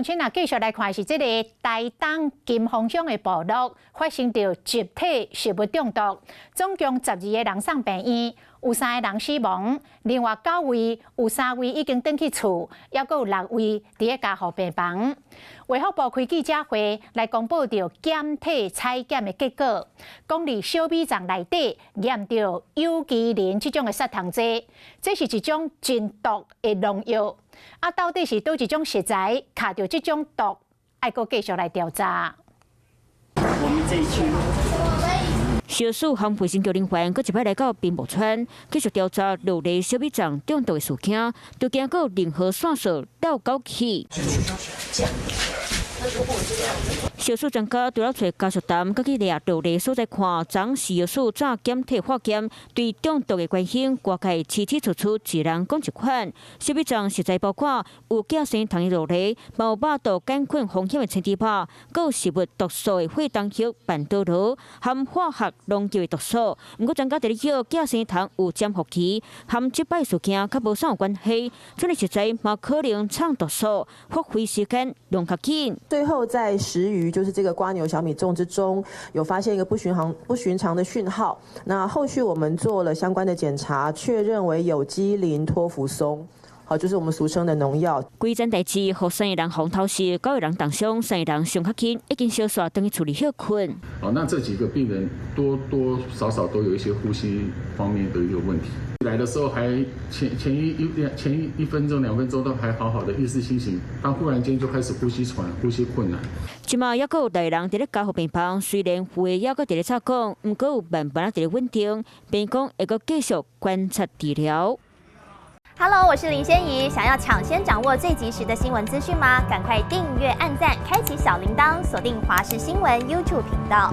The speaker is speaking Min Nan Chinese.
先啊，繼續來看是這个台東金峰鄉的部落發生著集體食物中毒，總共12個人送病院，有三个人死亡，另外九位有三位已經轉去厝，猶閣有六位佇咧加護病房。衛福部開記者會來公布著檢體採檢的結果，講佇小米粽內底驗著有機磷這種的殺蟲劑，這是一種真毒的農藥。啊，到底是佗一種食材卡著這種毒，愛閣繼續來調查。我們這一區。食肆和衛生局人員閣一擺來到平埔村，繼續調查琉璃小米粽中毒的事件，都驚閣有任何線索漏勾去。食肆專家除了揣家屬談，閣去掠琉璃所在看，昨食藥署早檢體化驗，對中毒的關係，外界清清楚楚，一人講一款。小米粽食材包括有寄生蟲的琉璃，嘛有肉毒桿菌風險的青豬肉，閣有食物毒素的血桐葉、曼陀羅含化學農藥的毒素。毋過專家佇咧叫寄生蟲有潛伏期，和這擺事件較無啥有關係。這類食材嘛可能藏毒素，發揮時間攏較緊。最後在食魚，就是這個蝸牛小米粽之中，有發現一個不尋常的訊號。那後續我們做了相關的檢查，確認為有機磷托福松，好，就是我們俗稱的農藥。規件代誌，予三个人予偷襲，九個人重傷，三個人傷較輕，已經小煞轉去厝裡歇睏。好，那這幾個病人多多少少都有一些呼吸方面的一個問題。來的時候還前前一一兩前一一分鐘2分鐘都還好好的意識清醒，但忽然間就開始呼吸喘、呼吸困難。這馬猶閣有六个人佇咧加護病房，雖然有的猶閣佇咧吵講，毋過有慢慢仔佇咧穩定，病講會閣繼續觀察治療。 Hello，我是林仙怡，想要搶先掌握最及時的新聞資訊嗎？趕快訂閱、按讚、開啟小鈴鐺，鎖定華視新聞 YouTube 頻道。